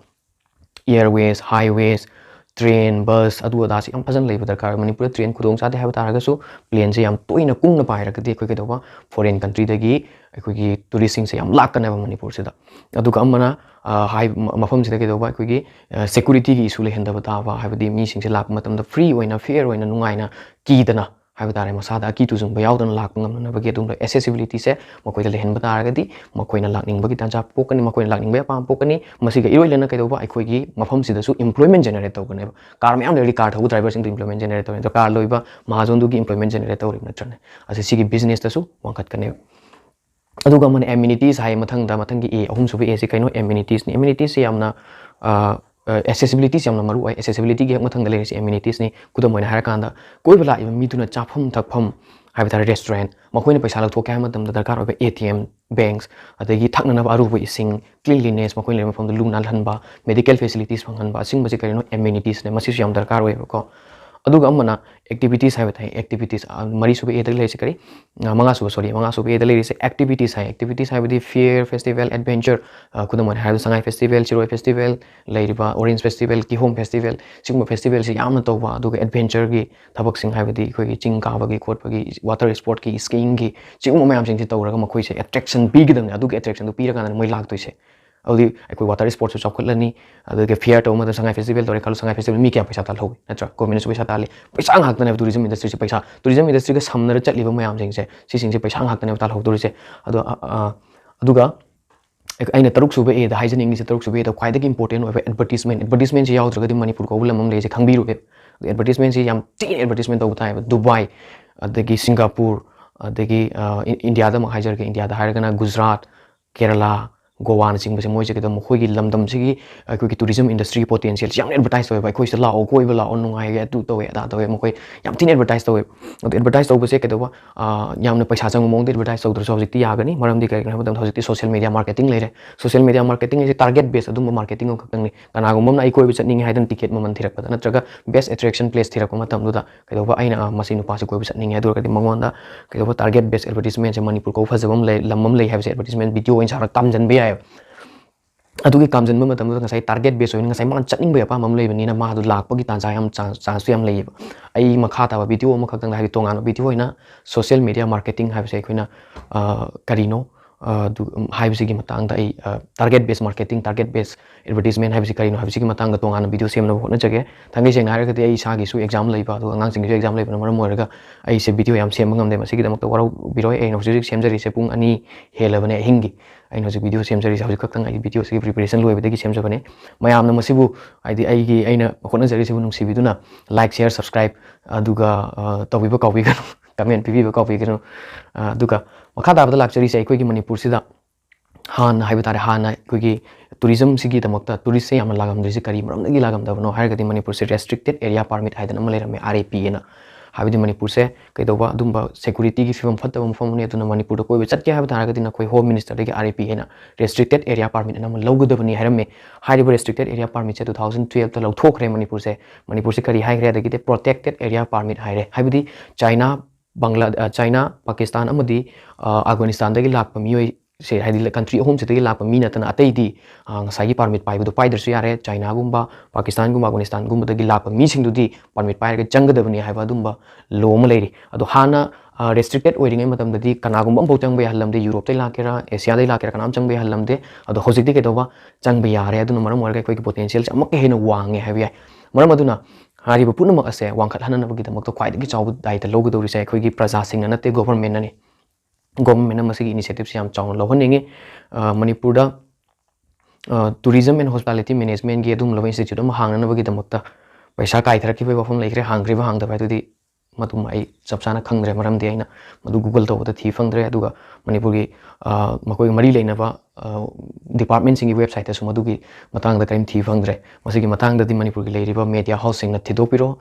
airways, highways, train, bus, ꯑꯗꯨ ꯑꯗꯥꯁꯤ ꯌꯥꯝ ꯐꯖꯅ ꯂꯩꯕ ꯗꯔꯀꯥꯔ ꯑꯣꯏ꯫ ꯃꯅꯤꯄꯨꯔꯗ ꯇ꯭ꯔꯦꯟ ꯈꯨꯗꯣꯡ ꯆꯥꯗꯦ ꯍꯥꯏꯕ ꯇꯥꯔꯒꯁꯨ, ꯄ꯭ꯂꯦꯟꯁꯦ ꯌꯥꯝ ꯇꯣꯏꯅ ꯀꯨꯡꯅ ꯄꯥꯏꯔꯒꯗꯤ ꯑꯩꯈꯣꯏ ꯀꯩꯗꯧꯕ, ꯐꯣꯔꯦꯟ ꯀꯟꯇ꯭ꯔꯤꯗꯒꯤ ꯑꯩꯈꯣꯏꯒꯤ ꯇꯨꯔꯤꯁꯁꯤꯡꯁꯦ ꯌꯥꯝ ꯂꯥꯛꯀꯅꯦꯕ ꯃꯅꯤꯄꯨꯔꯁꯤꯗ꯫ ꯑꯗꯨꯒ ꯑꯃꯅ, ꯑ, ꯍꯥꯏ-, ꯃ-, ꯃꯐꯝꯁꯤꯗ ꯀꯩꯗꯧꯕ, ꯑꯩꯈꯣꯏꯒꯤ, ꯑ, ꯁꯦꯀꯨꯔꯤꯇꯤꯒꯤ ꯏꯁꯨ ꯂꯩꯍꯟꯗꯕ ꯇꯥꯕ, ꯍꯥꯏꯕꯗꯤ ꯃꯤꯁꯤꯡꯁꯦ ꯂꯥꯛꯄ ꯃꯇꯝꯗ ꯐ꯭ꯔꯤ ꯑꯣꯏꯅ, ꯐꯤꯌꯔ ꯑꯣꯏꯅ, ꯅꯨꯡꯉꯥꯏꯅ, ꯀꯤꯗꯅ ꯍꯥꯏꯕ ꯇꯥꯔꯦ, ꯃꯁꯥꯗ ꯑꯀꯤ ꯇꯨꯖꯨꯡꯕ ꯌꯥꯎꯗꯅ ꯂꯥꯛꯄ ꯉꯝꯅꯅꯕꯒꯤ ꯑꯗꯨꯒꯨꯝꯕ accessibility ꯁꯦ ꯃꯈꯣꯏꯗ ꯂꯩꯍꯟꯕ ꯇꯥꯔꯒꯗꯤ ꯃꯈꯣꯏꯅ ꯂꯥꯛꯅꯤꯡꯕꯒꯤ ꯇꯥꯟꯖꯥ ꯄꯣꯛꯀꯅꯤ, ꯃꯈꯣꯏꯅ ꯂꯥꯛꯅꯤꯡꯕꯒꯤ ꯑꯄꯥꯝꯕ ꯄꯣꯛꯀꯅꯤ꯫ ꯃꯁꯤꯒ ꯏꯔꯣꯏ ꯂꯣꯏꯅꯅ ꯀꯩꯗꯧꯕ, ꯑꯩꯈꯣꯏꯒꯤ ꯃꯐꯝꯁꯤꯗꯁꯨ employment generate ꯇꯧꯒꯅꯦꯕ꯫ Car ꯃꯌꯥꯝ ꯂꯩꯔꯗꯤ car ꯊꯧꯕ driver ꯁꯤꯡꯗꯣ employment generate ꯇꯧꯔꯦ, ꯑꯗꯣ car ꯂꯣꯏꯕ ꯃꯍꯥꯖꯣꯟꯗꯨꯒꯤ employment generate ꯇꯧꯔꯤꯕ ꯅꯠꯇ꯭ꯔꯅꯦ? ꯑꯁꯤ ꯁꯤꯒꯤ business ꯇꯁꯨ ꯋꯥꯡꯈꯠꯀꯅꯦꯕ꯫ ꯑꯗꯨꯒ ꯑꯃꯅ amenities ꯍꯥꯏ, ꯃꯊꯪꯗ, ꯃꯊꯪꯒꯤ A, ꯑꯍꯨꯝꯁꯨꯕ A ꯁꯤ ꯀꯩꯅꯣ? Amenities ꯅꯤ꯫ Amenities ꯁꯤ ꯌꯥꯝꯅ, ꯑ, ꯑ, accessibility ꯁꯤ ꯌꯥꯝꯅ ꯃꯔꯨ ꯑꯣꯏ꯫ Accessibility ꯒꯤ ꯍꯦꯛ ꯃꯊꯪꯗ ꯂꯩꯔꯤꯁꯤ amenities ꯅꯤ꯫ ꯈꯨꯗꯝ ꯑꯣꯏꯅ ꯍꯥꯏꯔꯀꯥꯟꯗ, ꯀꯣꯏꯕ ꯂꯥꯛꯏꯕ ꯃꯤꯗꯨꯅ ꯆꯥꯐꯝ ꯊꯛꯐꯝ ꯍꯥꯏꯕ ꯇꯥꯔꯦ, restaurant, ꯃꯈꯣꯏꯅ ꯄꯩꯁꯥ ꯂꯧꯊꯣꯛꯀꯦ ꯍꯥꯏꯕ ꯃꯇꯝꯗ ꯗꯔꯀꯥꯔ ꯑꯣꯏꯕ A T M, banks, ꯑꯗꯒꯤ ꯊꯛꯅꯅꯕ ꯑꯔꯨꯕ ꯏꯁꯤꯡ, cleanliness, ꯃꯈꯣꯏꯅ ꯂꯩꯕ ꯃꯐꯝꯗ ꯂꯨ ꯅꯥꯜꯍꯟꯕ, medical facilities ꯐꯪꯍꯟꯕ, ꯑꯁꯤꯒꯨꯝꯕꯁꯦ ꯀꯔꯤꯅꯣ? Amenities ꯅꯦ꯫ ꯃꯁꯤꯁꯨ ꯌꯥꯝ ꯗꯔꯀꯥꯔ ꯑꯣꯏꯌꯦꯕꯀꯣ꯫ ꯑꯗꯨꯒ ꯑꯃꯅ activities ꯍꯥꯏꯕ ꯇꯥꯏ꯫ Activities, ꯑ, ꯃꯔꯤꯁꯨꯕ A ꯗ ꯂꯩꯔꯤꯁꯦ ꯀꯔꯤ? ꯑ, ꯃꯉꯥꯁꯨꯕ, sorry, ꯃꯉꯥꯁꯨꯕ A ꯗ ꯂꯩꯔꯤꯁꯦ activities ꯍꯥꯏ꯫ Activities ꯍꯥꯏꯕꯗꯤ fair, festival, adventure, ꯑ, ꯈꯨꯗꯝ ꯑꯣꯏꯅ ꯍꯥꯏꯔꯕꯗ ꯁꯉꯥꯏ festival, ꯁꯤꯔꯣꯏ festival, ꯂꯩꯔꯤꯕ Orange festival, ꯀꯤꯍꯣꯝ festival, ꯁꯤꯒꯨꯝꯕ festival ꯁꯤ ꯌꯥꯝꯅ ꯇꯧꯕ, ꯑꯗꯨꯒ adventure ꯒꯤ ꯊꯕꯛꯁꯤꯡ, ꯍꯥꯏꯕꯗꯤ ꯑꯩꯈꯣꯏꯒꯤ ꯆꯤꯡ ꯀꯥꯕꯒꯤ ꯈꯣꯠꯄꯒꯤ, water sport ꯀꯤ, skiing ꯒꯤ, ꯁꯤꯒꯨꯝꯕ ꯃꯌꯥꯝꯁꯤꯡꯁꯤ ꯇꯧꯔꯒ ꯃꯈꯣꯏꯁꯦ attraction ꯄꯤꯒꯗꯕꯅꯤ꯫ ꯑꯗꯨꯒꯤ attraction ꯗꯨ ꯄꯤꯔꯀꯥꯟꯗ ꯃꯣꯏ ꯂꯥꯛꯇꯣꯏꯁꯦ꯫ ꯑꯗꯨꯗꯤ ꯑꯩꯈꯣꯏ water sport ꯁꯨ ꯆꯥꯎꯈꯠꯂꯅꯤ, ꯑꯗꯨꯒ fair ꯇꯧꯕ ꯃꯇꯝꯗ ꯁꯉꯥꯏ festival ꯇꯧꯔꯦ ꯈꯜꯂꯣ, ꯁꯉꯥꯏ festival ꯃꯤ ꯀꯌꯥ ꯄꯩꯁꯥ ꯇꯥꯜꯍꯧꯏ, ꯅꯠꯇ꯭ꯔꯥ? Government ꯅꯁꯨ ꯄꯩꯁꯥ ꯇꯥꯜꯂꯤ, ꯄꯩꯁꯥ ꯉꯥꯛꯇꯅꯦꯕ tourism industry ꯁꯦ, ꯄꯩꯁꯥ, tourism industry ꯒ ꯁꯝꯅꯔ ꯆꯠꯂꯤꯕ ꯃꯌꯥꯝꯁꯤꯡꯁꯦ, ꯁꯤꯁꯤꯡꯁꯦ ꯄꯩꯁꯥ ꯉꯥꯛꯇꯅꯦꯕ ꯇꯥꯜꯍꯧꯗꯣꯔꯤꯁꯦ꯫ ꯑꯗꯣ, ꯑ, ꯑ, ꯑꯗꯨꯒ ꯑꯩꯅ ꯇꯔꯨꯛꯁꯨꯕ A ꯗ ꯍꯥꯏꯖꯅꯤꯡꯉꯤꯁꯦ, ꯇꯔꯨꯛꯁꯨꯕ A ꯗ ꯈ꯭ꯋꯥꯏꯗꯒꯤ important ꯑꯣꯏꯕ advertisement꯫ Advertisement ꯁꯦ ꯌꯥꯎꯗ꯭ꯔꯒꯗꯤ ꯃꯅꯤꯄꯨꯔ ꯀꯧꯕ ꯂꯝ ꯑꯃ ꯂꯩꯁꯦ ꯈꯪꯕꯤꯔꯨꯕ꯫ ꯑꯗꯣ advertisement ꯁꯦ ꯌꯥꯝ ꯊꯤꯅ advertisement ꯇꯧꯕ ꯇꯥꯏꯌꯦꯕ꯫ ꯗꯨꯕꯥꯏ, ꯑꯗꯒꯤ ꯁꯤꯡꯒꯥꯄꯨꯔ, ꯑꯗꯒꯤ, ꯑ, ꯏꯟ-, ꯏꯟꯗꯤꯌꯥꯗ ꯑꯃꯨꯛ ꯍꯥꯏꯖꯔꯒꯦ, ꯏꯟꯗꯤꯌꯥꯗ ꯍꯥꯏꯔꯒꯅ ꯒꯨꯖꯔꯥꯠ, ꯀꯦꯔꯂꯥ, ꯒꯣꯋꯥꯅꯆꯤꯡꯕꯁꯦ, ꯃꯣꯏꯁꯦ ꯀꯩꯗꯧ-, ꯃꯈꯣꯏꯒꯤ ꯂꯝꯗꯝꯁꯤꯒꯤ ꯑꯩꯈꯣꯏꯒꯤ tourism industry ꯒꯤ potential ꯁꯦ ꯌꯥꯝꯅ advertise ꯇꯧꯋꯦꯕ꯫ ꯑꯩꯈꯣꯏ ꯁꯤꯗ ꯂꯥꯛꯑꯣ, ꯀꯣꯏꯕ ꯂꯥꯛꯑꯣ, ꯅꯨꯡꯉꯥꯏꯒꯦ, ꯑꯗꯨ ꯇꯧꯋꯦ, ꯑꯗꯥ ꯇꯧꯋꯦ, ꯃꯈꯣꯏ ꯌꯥꯝ ꯊꯤꯅ advertise ꯇꯧꯋꯦꯕ꯫ ꯑꯗꯣ advertise ꯇꯧꯕꯁꯦ ꯀꯩꯗꯧꯕ, ꯑ, ꯌꯥꯝꯅ ꯄꯩꯁꯥ ꯆꯪꯕ ꯃꯑꯣꯡꯗ advertise ꯇꯧꯗ꯭ꯔꯁꯨ ꯍꯧꯖꯤꯛꯇꯤ ꯌꯥꯒꯅꯤ꯫ ꯃꯔꯝꯗꯤ ꯀꯩꯒꯤꯅꯣ ꯍꯥꯏꯕ ꯃꯇꯝꯗ ꯍꯧꯖꯤꯛꯇꯤ social media marketing ꯂꯩꯔꯦ꯫ Social media marketing ꯍꯥꯏꯁꯦ target base ꯑꯗꯨꯝꯕ marketing ꯑꯃꯈꯛꯇꯪꯅꯤ꯫ ꯀꯅꯥꯒꯨꯝꯕ ꯑꯃꯅ ꯑꯩ ꯀꯣꯏꯕ ꯆꯠꯅꯤꯡꯉꯦ ꯍꯥꯏꯗꯅ ticket ꯃꯃꯜ ꯊꯤꯔꯛꯄꯗ ꯅꯠꯇ꯭ꯔꯒ best attraction place ꯊꯤꯔꯛꯄ ꯃꯇꯝꯗꯨꯗ ꯀꯩꯗꯧꯕ, ꯑꯩꯅ, "ꯑ, ꯃꯁꯤ ꯅꯨꯄꯥꯁꯤ ꯀꯣꯏꯕ ꯆꯠꯅꯤꯡꯉꯦ" ꯍꯥꯏꯗꯨ ꯑꯣꯏꯔꯒꯗꯤ ꯃꯉꯣꯟꯗ ꯀꯩꯗꯧꯕ target base advertisement ꯁꯦ, ꯃꯅꯤꯄꯨꯔ ꯀꯧꯕ ꯐꯖꯕ ꯑꯃ ꯂꯩ, ꯂꯝ ꯑꯃ ꯂꯩ ꯍꯥꯏꯕꯁꯦ advertisement video ꯑꯣꯏꯅ ꯁꯥꯔꯒ ꯀꯥꯝꯖꯟꯕ ꯌꯥꯏꯑꯕ꯫ ꯑꯗꯨꯒꯤ ꯀꯥꯝꯖꯟꯕ ꯃꯇꯝꯗꯨꯗ ꯉꯁꯥꯏ target base ꯑꯣꯏꯅ ꯉꯁꯥꯏ ꯃꯥꯅ ꯆꯠꯅꯤꯡꯕꯒꯤ ꯑꯄꯥꯝꯕ ꯑꯃ ꯂꯩꯕꯅꯤꯅ ꯃꯥꯗꯣ ꯂꯥꯛꯄꯒꯤ ꯇꯥꯟꯖꯥ ꯌꯥꯝ ꯆꯥꯟ-, chance ꯇꯣ ꯌꯥꯝ ꯂꯩꯌꯦꯕ꯫ ꯑꯩ ꯃꯈꯥ ꯇꯥꯕ video ꯑꯃꯈꯛꯇꯪꯗ, ꯍꯥꯏꯗꯤ ꯇꯣꯉꯥꯟꯕ video ꯑꯣꯏꯅ social media marketing ꯍꯥꯏꯕꯁꯦ ꯑꯩꯈꯣꯏꯅ, ꯑ, ꯀꯔꯤꯅꯣ, ꯑꯗꯨ ꯍꯥꯏꯕꯁꯤꯒꯤ ꯃꯇꯥꯡꯗ ꯑꯩ target based marketing, target based advertisement ꯍꯥꯏꯕꯁꯤ ꯀꯔꯤꯅꯣ ꯍꯥꯏꯕꯁꯤꯒꯤ ꯃꯇꯥꯡꯗ ꯇꯣꯉꯥꯟꯅ video ꯁꯦꯝꯅꯕ ꯍꯣꯠꯅꯖꯒꯦ꯫ ꯊꯥꯡꯒꯩ ꯁꯦꯡꯅ ꯍꯥꯏꯔꯒꯗꯤ ꯑꯩ ꯏꯁꯥꯒꯤꯁꯨ exam ꯂꯩꯕ, ꯑꯗꯨꯒ ꯑꯉꯥꯡꯁꯤꯡꯒꯤꯁꯨ exam ꯂꯩꯕꯅ ꯃꯔꯝ ꯑꯣꯏꯔꯒ ꯑꯩꯁꯦ video ꯌꯥꯝ ꯁꯦꯝꯕ ꯉꯝꯗꯦ꯫ ꯃꯁꯤꯒꯤꯗꯃꯛꯇ ꯋꯥꯔꯧꯕꯤꯔꯣꯏ꯫ ꯑꯩꯅ ꯍꯧꯖꯤꯛ ꯍꯧꯖꯤꯛ ꯁꯦꯝꯖꯔꯤꯁꯦ ꯄꯨꯡ ꯑꯅꯤ ꯍꯦꯜꯂꯕꯅꯦ ꯑꯍꯤꯡꯒꯤ꯫ ꯑꯩꯅ ꯍꯧꯖꯤꯛ video ꯁꯦꯝꯖꯔꯤꯁꯦ ꯍꯧꯖꯤꯛ ꯈꯛꯇꯪ ꯑꯩ video ꯁꯤꯒꯤ preparation ꯂꯣꯏꯕꯗꯒꯤ ꯁꯦꯝꯖꯕꯅꯦ꯫ ꯃꯌꯥꯝꯅ ꯃꯁꯤꯕꯨ, ꯍꯥꯏꯗꯤ ꯑꯩꯒꯤ, ꯑꯩꯅ ꯍꯣꯠꯅꯖꯔꯤꯁꯤꯕꯨ ꯅꯨꯡꯁꯤꯕꯤꯗꯨꯅ like, share, subscribe ꯑꯗꯨꯒ ꯇꯧꯕꯤꯕ ꯀꯥꯎꯕꯤꯒꯅꯨ, comment ꯄꯤꯕꯤꯕ ꯀꯥꯎꯕꯤꯒꯅꯨ꯫ ꯑꯗꯨꯒ ꯃꯈꯥ ꯇꯥꯕꯗ ꯂꯥꯛꯆꯔꯤꯁꯦ ꯑꯩꯈꯣꯏꯒꯤ ꯃꯅꯤꯄꯨꯔꯁꯤꯗ ꯍꯥꯟꯅ ꯍꯥꯏꯕ ꯇꯥꯔꯦ, ꯍꯥꯟꯅ ꯑꯩꯈꯣꯏꯒꯤ tourism ꯁꯤꯒꯤꯗꯃꯛꯇ tourist ꯁꯦ ꯌꯥꯝꯅ ꯂꯥꯛꯂꯝꯗ꯭ꯔꯤꯁꯦ ꯀꯔꯤ ꯃꯔꯝꯗꯒꯤ ꯂꯥꯛꯂꯝꯗꯕꯅꯣ ꯍꯥꯏꯔꯒꯗꯤ, ꯃꯅꯤꯄꯨꯔꯁꯦ restricted area permit ꯍꯥꯏꯗꯅ ꯑꯃ ꯂꯩꯔꯝꯃꯦ, R A P ꯍꯥꯏꯅ꯫ ꯍꯥꯏꯕꯗꯤ ꯃꯅꯤꯄꯨꯔꯁꯦ ꯀꯩꯗꯧꯕ ꯑꯗꯨꯝꯕ security ꯒꯤ ꯐꯤꯕꯝ ꯐꯠꯇꯕ ꯃꯐꯝ ꯑꯃꯅꯤ, ꯑꯗꯨꯅ ꯃꯅꯤꯄꯨꯔꯗ ꯀꯣꯏꯕ ꯆꯠꯀꯦ ꯍꯥꯏꯕ ꯇꯥꯔꯒꯗꯤ ꯅꯈꯣꯏ Home Minister ꯗꯒꯤ R A P ꯍꯥꯏꯅ restricted area permit ꯑꯃ ꯂꯧꯒꯗꯕꯅꯤ ꯍꯥꯏꯔꯝꯃꯦ꯫ ꯍꯥꯏꯔꯤꯕ restricted area permit ꯁꯦ two thousand twelve ꯇ ꯂꯧꯊꯣꯛꯈ꯭ꯔꯦ ꯃꯅꯤꯄꯨꯔꯁꯦ꯫ ꯃꯅꯤꯄꯨꯔꯁꯦ ꯀꯔꯤ ꯍꯥꯏꯈ꯭ꯔꯦ? ꯑꯗꯒꯤꯗꯤ protected area permit ꯍꯥꯏꯔꯦ, ꯍꯥꯏꯕꯗꯤ ꯆꯥꯏꯅꯥ, ꯕꯪꯒ꯭ꯂꯥ-, ꯑ, ꯆꯥꯏꯅꯥ, ꯄꯥꯀꯤꯁꯇꯥꯟ ꯑꯃꯗꯤ, ꯑ, ꯑꯐꯒꯥꯅꯤꯁꯇꯥꯟꯗꯒꯤ ꯂꯥꯛꯄ ꯃꯤꯑꯣꯏꯁꯦ, ꯍꯥꯏꯗꯤ country ꯑꯍꯨꯝꯁꯤꯗꯒꯤ ꯂꯥꯛꯄ ꯃꯤ ꯅꯠꯇꯅ ꯑꯇꯩꯗꯤ, ꯑ, ꯉꯁꯥꯏꯒꯤ permit ꯄꯥꯏꯕꯗꯣ ꯄꯥꯏꯗ꯭ꯔꯁꯨ ꯌꯥꯔꯦ꯫ ꯆꯥꯏꯅꯥꯒꯨꯝꯕ, ꯄꯥꯀꯤꯁꯇꯥꯟꯒꯨꯝꯕ, ꯑꯐꯒꯥꯅꯤꯁꯇꯥꯟꯒꯨꯝꯕꯗꯒꯤ ꯂꯥꯛꯄ ꯃꯤꯁꯤꯡꯗꯨꯗꯤ permit ꯄꯥꯏꯔꯒ ꯆꯪꯒꯗꯕꯅꯤ ꯍꯥꯏꯕ ꯑꯗꯨꯝꯕ law ꯑꯃ ꯂꯩꯔꯤ꯫ ꯑꯗꯣ ꯍꯥꯟꯅ, ꯑ, restricted ꯑꯣꯏꯔꯤꯉꯩ ꯃꯇꯝꯗꯗꯤ ꯀꯅꯥꯒꯨꯝꯕ ꯑꯃꯐꯥꯎ ꯆꯪꯕ ꯌꯥꯍꯜꯂꯝꯗꯦ, ꯌꯨꯔꯣꯞꯇꯩ ꯂꯥꯛꯀꯦꯔꯥ, ꯑꯦꯁꯤꯌꯥꯗꯩ ꯂꯥꯛꯀꯦꯔꯥ, ꯀꯅꯥꯝ ꯆꯪꯕ ꯌꯥꯍꯜꯂꯝꯗꯦ꯫ ꯑꯗꯣ ꯍꯧꯖꯤꯛꯇꯤ ꯀꯩꯗꯧꯕ? ꯆꯪꯕ ꯌꯥꯔꯦ꯫ ꯑꯗꯨꯅ ꯃꯔꯝ ꯑꯣꯏꯔꯒ ꯑꯩꯈꯣꯏꯒꯤ potential ꯁꯦ ꯑꯃꯨꯛꯀ ꯍꯦꯟꯅ ꯋꯥꯡꯉꯦ ꯍꯥꯏꯕ ꯌꯥꯏ꯫ ꯃꯔꯝ ꯑꯗꯨꯅ ꯍꯥꯏꯔꯤꯕ ꯄꯨꯝꯅꯃꯛ ꯑꯁꯦ ꯋꯥꯡꯈꯠꯍꯟꯅꯕꯒꯤꯗꯃꯛꯇ ꯈ꯭ꯋꯥꯏꯗꯒꯤ ꯆꯥꯎꯕ ꯗꯥꯏꯇ ꯂꯧꯒꯗꯧꯔꯤꯁꯦ ꯑꯩꯈꯣꯏꯒꯤ ꯄ꯭ꯔꯖꯥꯁꯤꯡꯅ ꯅꯠꯇꯦ, government ꯅꯅꯤ꯫ Government ꯅ ꯃꯁꯤꯒꯤ initiative ꯁꯦ ꯌꯥꯝ ꯆꯥꯎꯅ ꯂꯧꯍꯟꯅꯤꯡꯉꯤ꯫ ꯑ, ꯃꯅꯤꯄꯨꯔꯗ, ꯑ, Tourism and Hospitality Management ꯒꯤ ꯑꯗꯨꯒꯨꯝꯂꯕ institute ꯑꯃ ꯍꯥꯡꯅꯅꯕꯒꯤꯗꯃꯛꯇ ꯄꯩꯁꯥ ꯀꯥꯏꯊꯔꯛꯈꯤꯕꯒꯤ ꯋꯥꯐꯝ ꯂꯩꯈ꯭ꯔꯦ꯫ ꯍꯥꯡꯈ꯭ꯔꯤꯕ ꯍꯥꯡꯗꯕ ꯍꯥꯏꯗꯨꯗꯤ ꯃꯗꯨꯃ ꯑꯩ ꯆꯞ ꯆꯥꯅ ꯈꯪꯗ꯭ꯔꯦ, ꯃꯔꯝꯗꯤ ꯑꯩꯅ ꯃꯗꯨ Google ꯇꯧꯕꯗ ꯊꯤ ꯐꯪꯗ꯭ꯔꯦ꯫ ꯑꯗꯨꯒ ꯃꯅꯤꯄꯨꯔꯒꯤ, ꯑ, ꯃꯈꯣꯏꯒ ꯃꯔꯤ ꯂꯩꯅꯕ, ꯑ, department ꯁꯤꯡꯒꯤ website ꯇꯁꯨ ꯃꯗꯨꯒꯤ ꯃꯇꯥꯡꯗ ꯀꯔꯤꯝ ꯊꯤ ꯐꯪꯗ꯭ꯔꯦ꯫ ꯃꯁꯤꯒꯤ ꯃꯇꯥꯡꯗꯗꯤ ꯃꯅꯤꯄꯨꯔꯒꯤ ꯂꯩꯔꯤꯕ media house ꯁꯤꯡꯅ ꯊꯤꯗꯣꯛꯄꯤꯔꯣ꯫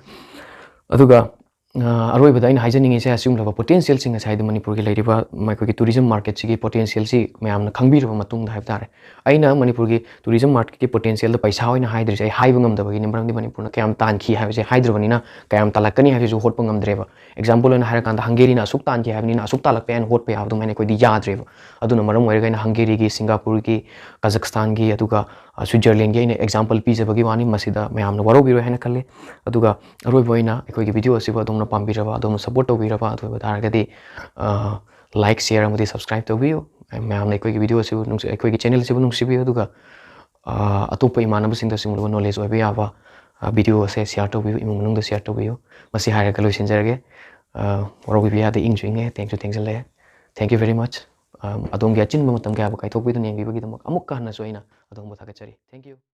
ꯑꯗꯨꯒ, ꯑ, ꯑꯔꯣꯏꯕꯗ ꯑꯩꯅ ꯍꯥꯏꯖꯅꯤꯡꯉꯤꯁꯦ, ꯑꯁꯤꯒꯨꯝꯂꯕ potential ꯁꯤꯡ ꯑꯁꯦ, ꯍꯥꯏꯗꯤ ꯃꯅꯤꯄꯨꯔꯒꯤ ꯂꯩꯔꯤꯕ ꯃꯈꯣꯏꯒꯤ tourism market ꯁꯤꯒꯤ potential ꯁꯤ ꯃꯌꯥꯝꯅ ꯈꯪꯕꯤꯔꯕ ꯃꯇꯨꯡꯗ ꯍꯥꯏꯕ ꯇꯥꯔꯦ, ꯑꯩꯅ ꯃꯅꯤꯄꯨꯔꯒꯤ tourism market ꯀꯤ potential ꯗ ꯄꯩꯁꯥ ꯑꯣꯏꯅ ꯍꯥꯏꯗ꯭ꯔꯤꯁꯦ ꯑꯩ ꯍꯥꯏꯕ ꯉꯝꯗꯕꯒꯤꯅꯤ, ꯃꯔꯝꯗꯤ ꯃꯅꯤꯄꯨꯔꯅ ꯀꯌꯥꯝ ꯇꯥꯟꯈꯤ ꯍꯥꯏꯕꯁꯦ ꯍꯥꯏꯗ꯭ꯔꯕꯅꯤꯅ, ꯀꯌꯥꯝ ꯇꯥꯜꯂꯛꯀꯅꯤ ꯍꯥꯏꯕꯁꯤꯁꯨ ꯍꯣꯠꯄ ꯉꯝꯗ꯭ꯔꯦꯕ꯫ Example ꯑꯣꯏꯅ ꯍꯥꯏꯔꯀꯥꯟꯗ, ꯍꯪꯒꯦꯔꯤꯅ ꯑꯁꯨꯛ ꯇꯥꯟꯈꯤ ꯍꯥꯏꯕꯅꯤꯅ ꯑꯁꯨꯛ ꯇꯥꯜꯂꯛꯄ ꯌꯥꯏꯅ ꯍꯣꯠꯄ ꯌꯥꯕ ꯑꯗꯨꯃꯥꯏꯅ ꯑꯩꯈꯣꯏꯗꯤ ꯌꯥꯗ꯭ꯔꯦꯕ꯫ ꯑꯗꯨꯅ ꯃꯔꯝ ꯑꯣꯏꯔꯒ ꯑꯩꯅ ꯍꯪꯒꯦꯔꯤꯒꯤ, ꯁꯤꯡꯒꯥꯄꯨꯔꯒꯤ, ꯀꯖꯥꯈꯁꯇꯥꯟꯒꯤ, ꯑꯗꯨꯒ, ꯑ, ꯁ꯭ꯋꯤꯠꯖꯔꯂꯦꯟꯒꯤ ꯑꯩꯅ example ꯄꯤꯖꯕꯒꯤ ꯋꯥꯅꯤ꯫ ꯃꯁꯤꯗ ꯃꯌꯥꯝꯅ ꯋꯥꯔꯧꯕꯤꯔꯣꯏ ꯍꯥꯏꯅ ꯈꯜꯂꯤ꯫ ꯑꯗꯨꯒ ꯑꯔꯣꯏꯕ ꯑꯣꯏꯅ ꯑꯩꯈꯣꯏꯒꯤ video ꯑꯁꯤꯕꯨ ꯑꯗꯣꯝꯅ ꯄꯥꯝꯕꯤꯔꯕ, ꯑꯗꯣꯝꯅ support ꯇꯧꯕꯤꯔꯕ ꯑꯗꯨ ꯑꯣꯏꯕ ꯇꯥꯔꯒꯗꯤ, ꯑ, like, share ꯑꯃꯗꯤ subscribe ꯇꯧꯕꯤꯌꯨ꯫ ꯃꯌꯥꯝꯅ ꯑꯩꯈꯣꯏꯒꯤ video ꯑꯁꯤꯕꯨ ꯅꯨꯡꯁꯤ-, ꯑꯩꯈꯣꯏꯒꯤ channel ꯑꯁꯤꯕꯨ ꯅꯨꯡꯁꯤꯕꯤꯌꯨ, ꯑꯗꯨꯒ, ꯑ, ꯑꯇꯣꯞꯄ ꯏꯃꯥꯟꯅꯕꯁꯤꯡꯗꯁꯨ ꯁꯤꯒꯨꯝꯂꯕ knowledge ꯑꯣꯏꯕ ꯌꯥꯕ, ꯑ, video ꯑꯁꯦ share ꯇꯧꯕꯤꯌꯨ, ꯏꯃꯨꯡ ꯃꯅꯨꯡꯗ share ꯇꯧꯕꯤꯌꯨ꯫ ꯃꯁꯤ ꯍꯥꯏꯔꯒ ꯂꯣꯏꯁꯤꯟꯖꯔꯒꯦ꯫ ꯑ, ꯋꯥꯔꯧꯕꯤꯕ ꯌꯥꯗꯦ, ꯏꯪꯁꯨ ꯏꯪꯉꯦ, ꯊꯦꯡꯁꯨ ꯊꯦꯡꯖꯤꯜꯂꯛꯑꯦ꯫ Thank you very much꯫ ꯑ, ꯑꯗꯣꯝꯒꯤ ꯑꯆꯤꯟꯕ ꯃꯇꯝ ꯀꯌꯥꯕꯨ ꯀꯥꯏꯊꯣꯛꯄꯤꯗꯨꯅ ꯌꯦꯡꯕꯤꯕꯒꯤꯗꯃꯛ ꯑꯃꯨꯛꯀ ꯍꯟꯅꯁꯨ ꯑꯩꯅ ꯑꯗꯣꯝꯕꯨ ꯊꯥꯒꯠꯆꯔꯤ꯫ Thank you꯫